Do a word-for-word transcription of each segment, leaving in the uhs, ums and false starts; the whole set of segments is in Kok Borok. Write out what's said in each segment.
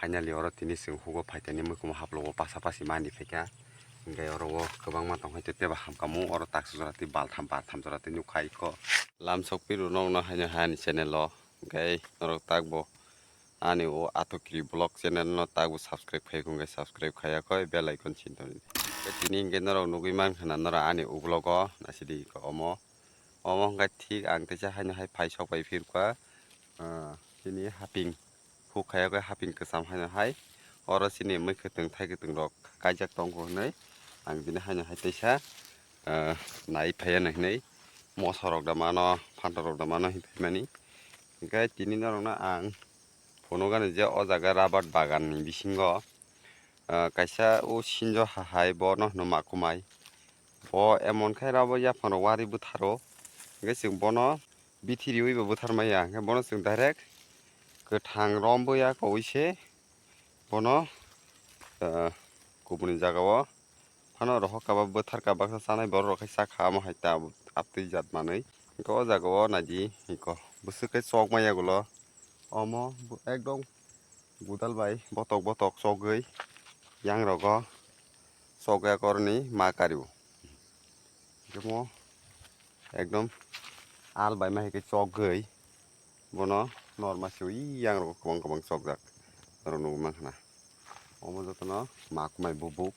Finally oro tini chwng hugo phaitani mukumu haplogo pasa pasi mani phaikha. Hingke oro o kwbangma tongkha tei tebo hamkamo oro taksa jora tei baltham baltham jora tei nukha iko. Lam sokphiru nokno haino hani channel o hingke norok takbo ani o Atokiri vlog channel no takbo subscribe khai hwnkhe subscribe khaiya koi bell icon sintoni. Tei tini hingke norok nugui mankha na norok ani o vlog o nasidi iko omo. Omo hingke thik ang teisa haino hai phai sok pai phirkha. Ah, chini haping huk khaiya khe haping kwcham haino hai oro chini mui kwtwng thai kwtwng rok kaijak tongo hinwi ang bini haino hai teisa, ah, nai phaiya hinwi moso rok da mano phantok rok da mano hinwi phaimani. Hingke tini norokno ang phunukgani je o jaga rabar bagan ni bisingo, ah, kaisa o sinjo ha hai bono hwno makumai. Bo emon khe rabo yaphang rok wari bwtharo. Hingke chwng bono bithi riwi bo bwthar maya. Hingke bono chwng direct kwthang rombo ya kowi se bono, ah, kubuni jaga o phano rohor kaba bwthar kaba khe chanai borok rok khe chakha amo hai ta abtwi jat manwi. Hingke o jaga o naidi hiko bwswk khe chok maya gulo omo ekdom gudal bai botok botok chogwi yang rogo chogwi akorni ma kario. Hingke mo ekdom al bai ma hai khe chogwi bono norma siwi yang rogo kwbang kwbang chokjak norok nugwi mankha na. Omo jotono ma kumai bubuk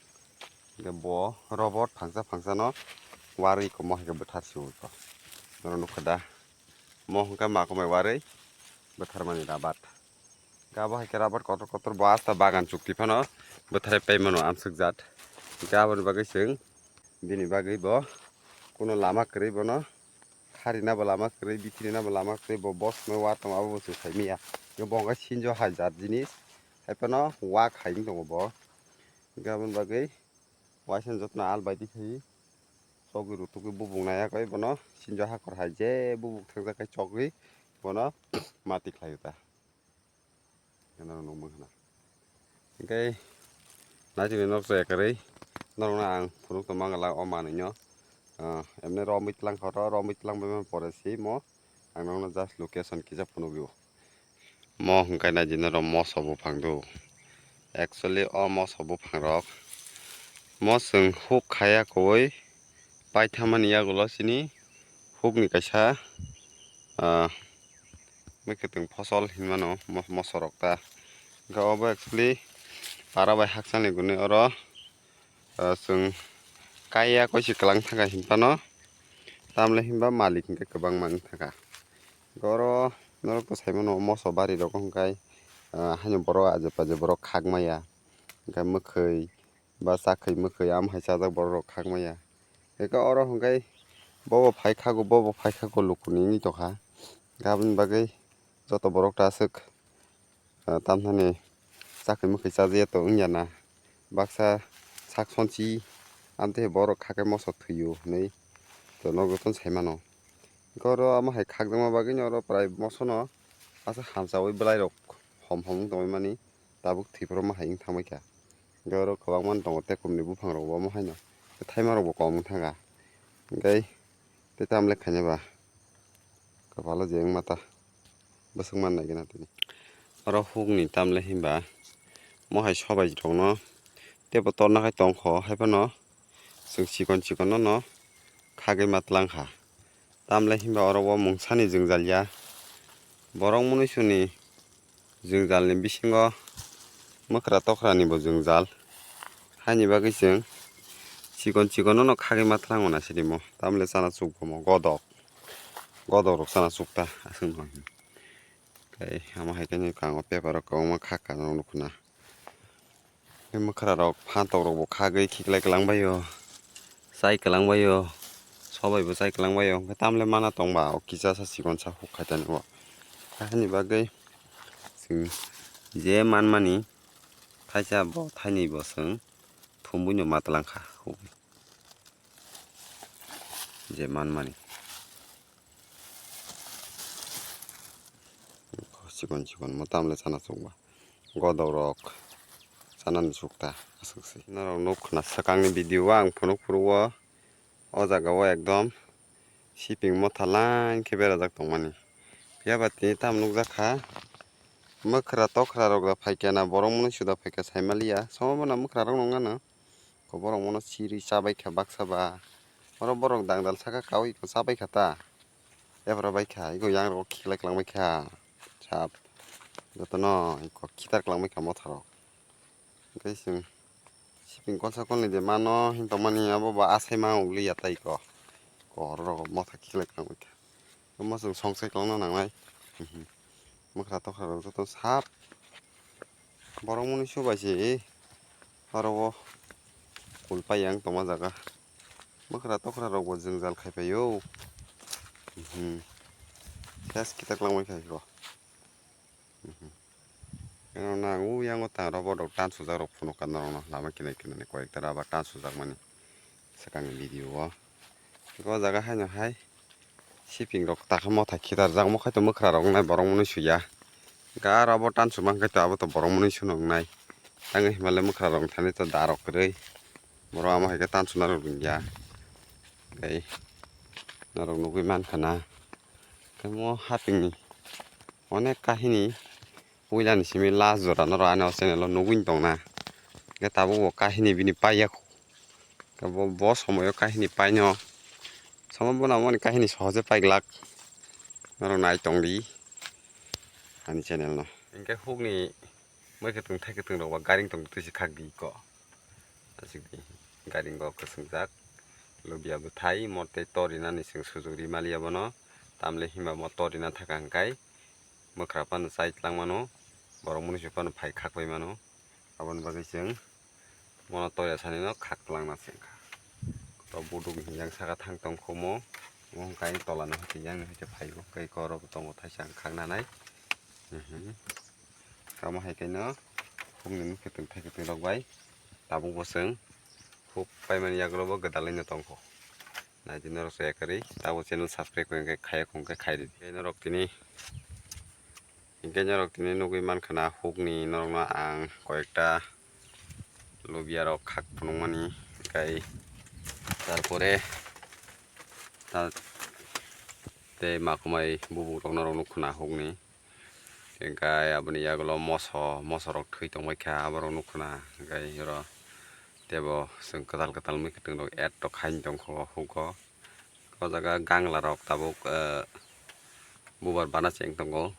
hingke bo robot phangsa phangsa no warwi komo hai khe bwthar siwi ko norok nukha da. Mo hwnkhe ma kumai warwi bwtharmani rabat. Hwnkhe abo hai khe rabat kotor kotor bo asta bagan chukti phano bwtharai paimano amswk jat. Hwnkhe aboni bagwi chwng bini bagwi bo kuno lama kwrwi bono kharina bo lama kwrwi, bithirina bo lama kwrwi, bo bosmai wa tong abo bo chwng khai manya. Hwnkhe bo hwnkhe sinjo hai jat jinis hai phano wa khai wng tongo bo. Hwnkhe aboni bagwi waisa jotono al bai di khai chogwi rutugwi bubung naiya khe bono sinjo hakor hai je bubuk thangjakhe chogwi bono mati khlaio ta. Hwnkhe norok nukmang khna. Hwnkhe naitugni nok chaya kwrwi norokno ang phunuk tongma glak o manwino. Ah, emne romwi twlang kha oro, romwi twlang bai pore se mo ang nokno just location kisa phunukgo. Mo hwnkhe naidi norok moso buphang do. Actually o moso buphang rok mo chwng huk khaya kowoi paithamani yagulo chini hukni kaisa, ah, mwkhwtwng phosol hinmano mo-, moso rok ta. Hwnkhe obo actually para bai hakchangni gwnwi oro, ah, chwng kaiya koichi kwlang thangkha hinphano tamle hinba malik hinkhe kwbangma wng thangkha. Oro norok to saimano moso bari rok hwnkhe, ah, haino borok aje paje borok khak maya, hwnkhe mwkhwi ba chakhwi mwkhwi amo hai chajak borok rok khak maya. Eko oro hwnkhe bobo phai khago, bobo phai khago lukuni wngwi tongkha. Aboni bagwi joto borok ta aswk, ah, tamthani chakhwi mwkhwi chajakya to wngya na. Baksa sak sonsi amtwi borok kha khe moso thwio hinwi to nok jotono sai mano. Hwnkhe oro amo hai khakjakma bagwino oro prai mosono aswk hamchaui bwlairok hom hom wng tongwi mani tabuk thwiphru ma hai wng thangbaikha. Hwnkhe oro kwbangma tongo tei kumni buphangrokbo omo haino tei thaimarokbo kom wng thangkha. Hwnkhe tei tamle khainai ba kwpalo je wngma ta bwswk man nai gana tini. Oro hukni tamle hinba mo hai sobai rokno teibo torna khai tongkho, haiphano chwng chikon chikon no khagwi ma twlang kha. Tamle hinba oro o mungsani jwngjal ya. Borok munuisuni jwngjalni bisingo mwkra tokranibo jwngjal. Haini bagwi chwng chikon chikonono khagwi ma twlango na sirimo. Tamle chana chukbo mo godok. Godok rok chana chukta aswk no. Tei amo hai khe kango paper rok kwbangma khakha norok nukho na. Tei mwkra rok phantok rok bo khagwi khiklai kwlangbaio, chai kwlangbaio, sobai bo chai kwlangbaio, hwnkhe tamle mana tongba o kisa sa chikon sa huk khaitani o. Haini bagwi chwng je manmani thaisa bo thainwi bo chwng thumbuino ma twlangkha je manmani. Chikon chikon mo tamle chana chukba. Godok rok chanani chukta aswk se. Norok nuk khna swkangni video o ang phunuk phuru o, o jaga o ekdom siping motha line khe berajak tongmani. Phiya ba tini tam nukjak kha Mwkhra tokra rok da phaikha na, borok mwnwi suda phaikha saimaliya. Somo bono mwkhra rok nung gana. Ko borok mono siri chabaikha baksa ba. Oro borok dangdal saka kaui ko chabaikha ta. Ebra baikha, iko yang rok khiklai klangbaikha. Sap. Jotono iko khitar klangbaikha motha rok. Tei chwng siping kolsa kolni je mano hintongmani abo ba asai ma uli ya tai ko. Ko oro rok motha khiklai klangbaikha. Omo chwng songchai kwlangna nangnai. Mhm. Mwkhra tokra rok joto sap. Borok mwnwi su bai se oro o kul pai yang tongma jaga. Mwkhra tokra rok bo jwngjal khai pai o. Mhm. Ses kitak langbai khai ko. Mhm. Eno nang u yango tang rok bodok tan sujak rok phunuk ka norok no lama kinai kinai koi ekta rubber tan sujak mani. Swkangni video o. O jaga haino hai siping rok takha motha khitar jak mo khai to mwkhra rok nai borok mwnwi suya. Ga aro abo tan suma khai to abo to borok mwnwi sunu wngnai. Tang himale mwkhra rok thani to da rok kwrwi. Borok amo hai khe tan suna rok rwngya. Tei norok nugwi mankha na. Tei mo hapingni onek kahini puilani simi last jora norok ani o channel o nugwi tongna. Hingke tabuk bo kahini bini paiya kho. Bo, bo somoyo kahini paino. Somo bono amoni kahini sohoje paiglak. Norok nai tongdi ani channel no. Hingke hukni mwkhwtwng thaikwtwng rok ba garing tong twi si khakdi ko. Aswk di garing o kwchwngjak. Lubia bwthai morte torinani chwng sujuk ri maliya bono. Tamle himba mo torina thaka hwnkhe mwkhra phano chai tlangmano, borok mwnwi phano phai khakbai mano. Aboni bagwi chwng bono toya sanino khak tlangna se wngkha. To buduk hinjang saka thang tong kho mo, mo hwnkhe ani tola no hwnkhe yang ni hwnkhe phai o, tei koro bo tongo thaisa ang khak nanai. Mhm. Tamo hai khe no hukni mwkhwtwng thaikwtwng rok bai tabuk bo chwng huk paimani yagulo bo gwdalai no tong kho. Naidi norok se kwrwi tabuk channel subscribe hwnkhe khaiya khwngkhe khai ridi. Tei norok tini, hinkhe norok tini nugwi mankha na hukni norokno ang koyekta lubia rok khak phunukmani, tei tarpore ta-, tei makhumai bubuk rok norok nukho na hukni. Hingke aboni yagulo moso, moso rok thwi tongbaikha, aborok nukho na. Hingke oro tebo chwng kwtal kwtal mwkhwtwng rok add rok khaini tongkho hugo. O jaga gangla rok tabuk, eh, bubar bana cheng tongo.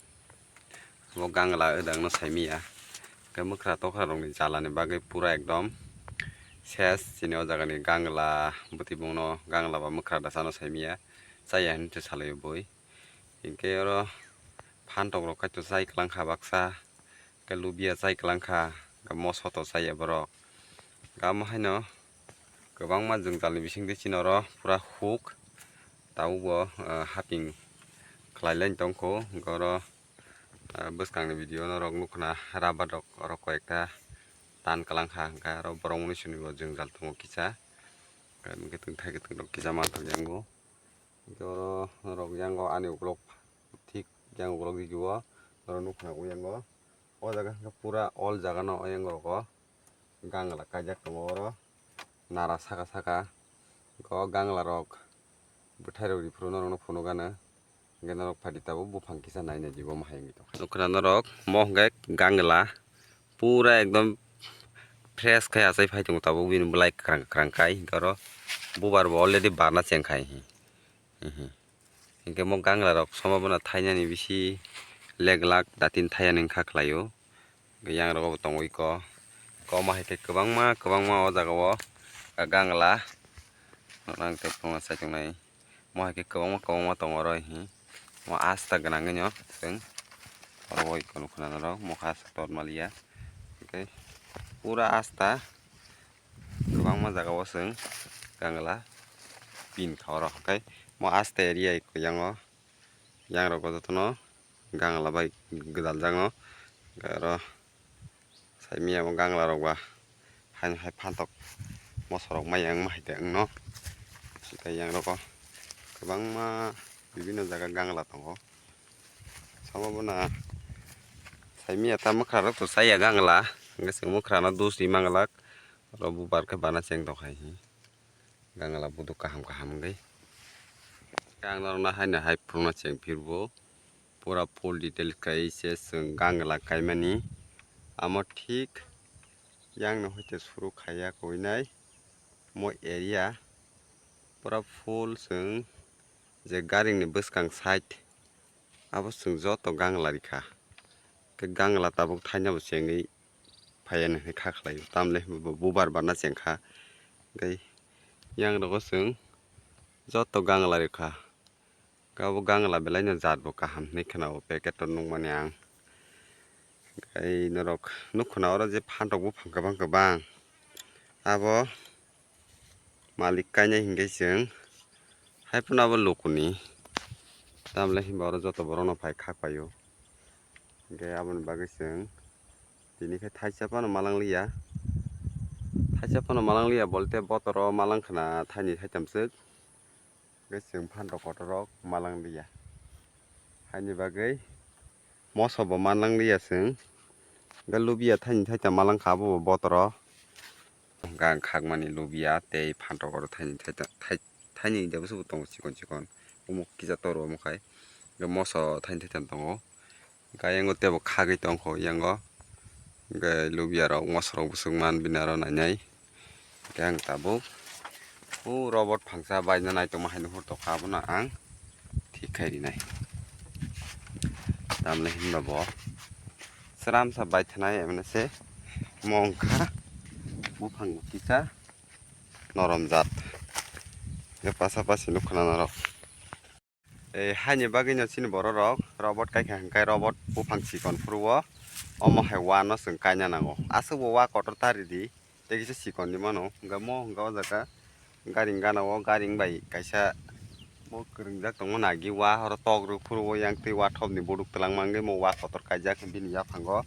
Bo gangla wdang no saimiya. Hingke mwkhra tokra rokni jalani bagwi pura ekdom ses chini o jagani gangla bwtwi bongno gangla ba mwkhra da chano saimiya. Chaya hinwi se salaio boi. Hingke oro phantok rok kaitor chai kwlangkha baksa, hingke lubia chai kwlangkha, hingke moso to chaya borok. Amo haino kwbangma jwngjalni bisingtwi chini oro pura huk tabukbo, ah, haping khlai lai tongkho. Hingke oro, ah, bwskangni video norok nukho na rubber rok oro koyekta tan kwlangkha, hingke oro borok mwnwi sonibo jwngjal tongo kisa, hingke tongthai kwtwng rok kisa manthok yango. Hingke oro norok yango ani ukulok thik yang ukulok digi o norok nukha nango yango. O jaga hingke pura all jaga no o yang rok o gangla kaijak tongo oro nara saka saka. Hingke o gangla rok bwthai rok riphuru norok no phunuk gana. Hingke norok phaidi tabuk buphang kisa nai nai di bo ma hai wngwi tongkha. Nukha na norok mo hingke gangla pura ekdom fresh khai achai phai tongo tabuk bini bwlai kwkrang kwkrang kai hingke oro bubar bo already barna chengkhai. Hinkhe mo gangla rok somo bono thainani bisi leglak datin thaiya wngkha khlaio. Yang rogo bo tongwi ko, ko ma hai khe kwbangma kwbangma o jaga o gangla nang tei phunukna chai tongnai. Mo hai khe kwbangma kwbangma tongo oro hi. Mo asta gwnangwi no chwng oro bo iko nukho na norok mokha aswk tot maliya. Hinkhe pura asta kwbangma jaga o chwng gangla pin kha oro. Hinkhe mo asta area iko yango, yang rogo jotono gangla bai gwdaljakno. Hinkhe oro saimiyamo gangla rok ba. Haino hai phantok moso rok maya wngma hai de wngno. Tei yang rogo kwbangma bibinno jaga gangla tongo. Samo bono saimiya ta mwkhra rok to chaya gangla, hwnkhe chwng mwkhra no dos ri manglak. Oro bubar khe bana cheng tong hai hi. Gangla buduk kaham kaham wngwi. Ang norokno haino hai phunukna cheng phirbo. Pura full detail kai se chwng gangla kaimani. Amo thik yang no hoite suru khaiya koinai mo area. Pura full chwng je garing ni bwskang side abo chwng joto gangla rikha. Khe gangla tabuk thaina bo chengwi phaiya nini kha khlai o. Tamle bo bubar barna chengkha. Tei yang rogo chwng joto gangla rikha. Kabo gangla belai no jat bo kaham hinwi khna o packet o nukmani ang. Tei norok nukkha na oro je phantok buphang kwbang kwbang abo malik kainai hinkhe chwng hai phano abo lukuni. Tamle hinba oro joto borok no phai kha paio. Hinkhe aboni bagwi chwng tini khe thaisa phano malang liya. Thaisa phano malang liya bolte botoro malang khna thaini thaitham swk. Hinkhe chwng phantok kotor rok malang liya. Haini bagwi moso bo malang liya chwng. Hinkhe lubiya thaini thaitham malang kha abo bo botoro. Gang khakmani lubiya tei phantok oro thaini thaita-, thai-, thaini jabose bo tongo chikon chikon. Omo kisa toro omo khai. Moso thaini thaitham tongo. Hinkhe yango tebo khagwi tongkho yango. Hinkhe lubiya rok moso rok bwswk man bini aro nainai. Hinkhe ang tabuk o robot phangsa baina naitongma hai nuhur tongkha abono ang thik khai rinai. Tamle hinba bo sramsa baithanai emne se mongkha buphang kisa norom jat. Pasapasi nukha na norok. Tei haini bagwino chini bororok robot kaikha hinkhe robot buphang chikon phuru o omo hai wa no chwng kaina nango. Aswk bo wa kotor ta ridi tei kisa chikon di mano. Hinkhe mo hinkhe o jaga garing gana o garing bai kaisa bo kwrwngjak tongma nagi wa oro tok rw phuru o yang twi wa thopni buduk twlangma wngwi mo wa kotor kaijak bini yaphango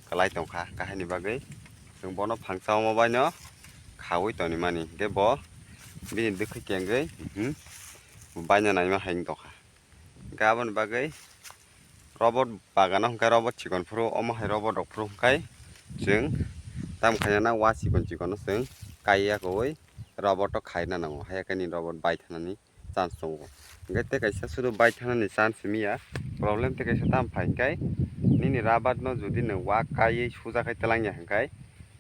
kwlai tongkha. Hinkhe haini bagwi chwng bono phangsa omo baino khaui tonwi mani hinkhe bo bini dwkhwi kengwi, mhm, baina naima hai wng tongkha. Hinkhe aboni bagwi robot bagano hinkhe robot chikon phuru omo hai robot rok phuru hinkhe chwng tam khaina na wa chikon chikon no chwng kaiya koi robot o khaina nango haiya khe nini robot bai thanani chance tongo. Hinkhe tei kaisa sudu bai thanani chance miya problem tei kaisa tam phai hinkhe nini rabat no jodi nwng wa kaiwi suja khai twlangya hinkhe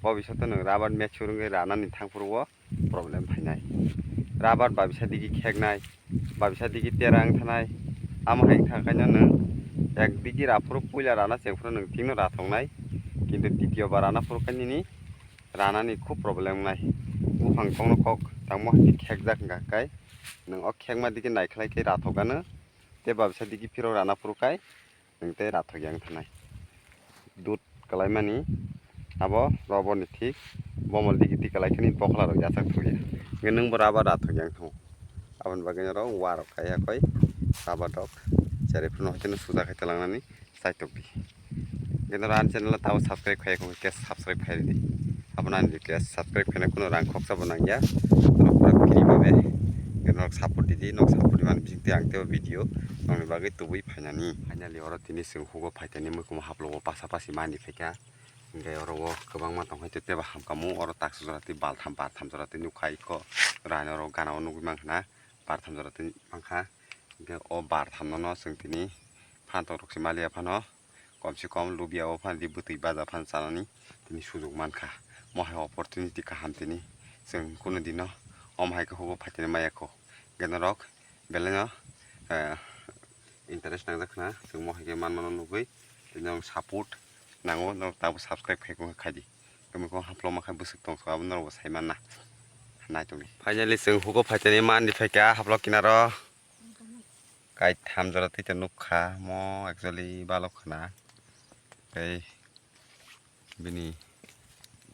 bobisot o nwng rabat mature wngwi ranani thang phuru o problem phainai. Rabar babisa digi kheknai, babisa digi tera wng thanai. Amo hai wng thang khaino nwng ek digi ra phuru puila rana cheng phuru nwng thikno ra thoknai. Kintu ditiyo bar rana phuru khe nini ranani khub problem wngnai. Buphang kokno kok tangmo hai khe khekjak wngkha khe nwng o khekma digi naikhlai khe ra thok gano. Tei babisa digi phirok rana phuru khai nwng tei rathok yang thanai. Dud kalaimani abo robot ni thik bomol digi digi kalai khani bokla rok yachak thokya. Hinkhe nwng bo rabar rathok yang thango. Aboni bagwi norok wa rok kaiya koi rabar rok cherwi phano haikhe no suja khai twlangnani chaitok di. Hinkhe norok ani channel o tabuk subscribe khai khe subscribe khai di. Abono ani request, subscribe khaina kunu rang khoksa bo nangya. Norok pura free babe. Norok support di di, norok support di mani bisingtwi ang teibo video nokni bagwi tubui phainani. Finally oro tini chwng hugo phaitani muikhum haplogo pasapasi mani phaikha. Hinkhe oro o kwbangma tongkha tei teibo hamkha mu oro taksa jora tei baltham bartham jora tei nukha iko rani oro gana o nugui mankha na bartham jora tei mankha. Hinkhe o bartham no no chwng tini phantok rok se maliya phano. Komse kom lubiya o phan di bwtwi baja phan chanani tini sujuk mankha. Mo hai opportunity kaham tini chwng kunu dino omo hai khe hugo phaitani maya kho. Hinkhe norok belai no, eh, interest nangjak khna chwng mo hai khe manmano nugwi tini norok support nango, norok tabuk subscribe khai khe khai di. Tamo khe haplok ma khe bwswk tong kha abo norok bo sai manna nai tongdi. Finally chwng hugo phaitani mani phaikha haplok kinaro. Kaitham jora tei nukha mo actually balok khna tei bini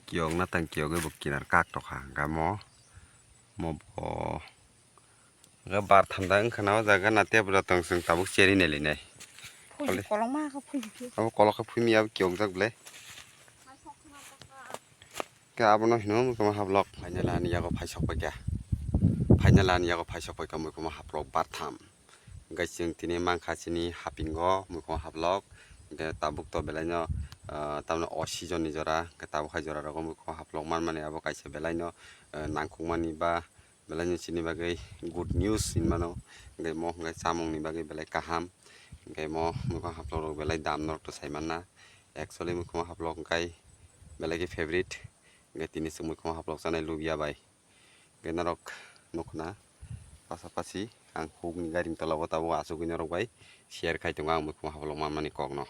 kiyok na tang kiyogwi bo kinar kak tokha hwnkha mo mo bo hwnkha bar tham da wngkha na o jaga na tei bwla tong chwng tabuk cheri nailainai. Phuiji kolokma khe phuiji khe. Abo kolok khe phumi abo kiyokjak ble. Khe abono hino muikuma hablok. Final ani yago phaisok paikha. Final ani yago phaisok paikha muikuma hablok bartham. Hwnkhe chwng tini mankha chini hapingo muikuma hablok. Hwnkhe tabuk to belaino, ah, tamno o season ni jora. Hwnkhe tabuk hai jora rogo muikuma hablok manmani abo kaisa belaino, ah, nangkukmani ba belaino chini bagwi good news hinmano. Hwnkhe mo hwnkhe chamungni bagwi belai kaham. Hingke mo muikhwng haplok rok belai dam norok to sai manna. Actually muikhwng haplok hingkai belai khe favorite. Hingke tini chwng muikhwng haplok chanai lubya bai. Hingke norok nukhna pasapasi ang hukni gari ni tola o tabuk achugwi norok bai share khai tongo ang muikhwng haplok manmani kokno.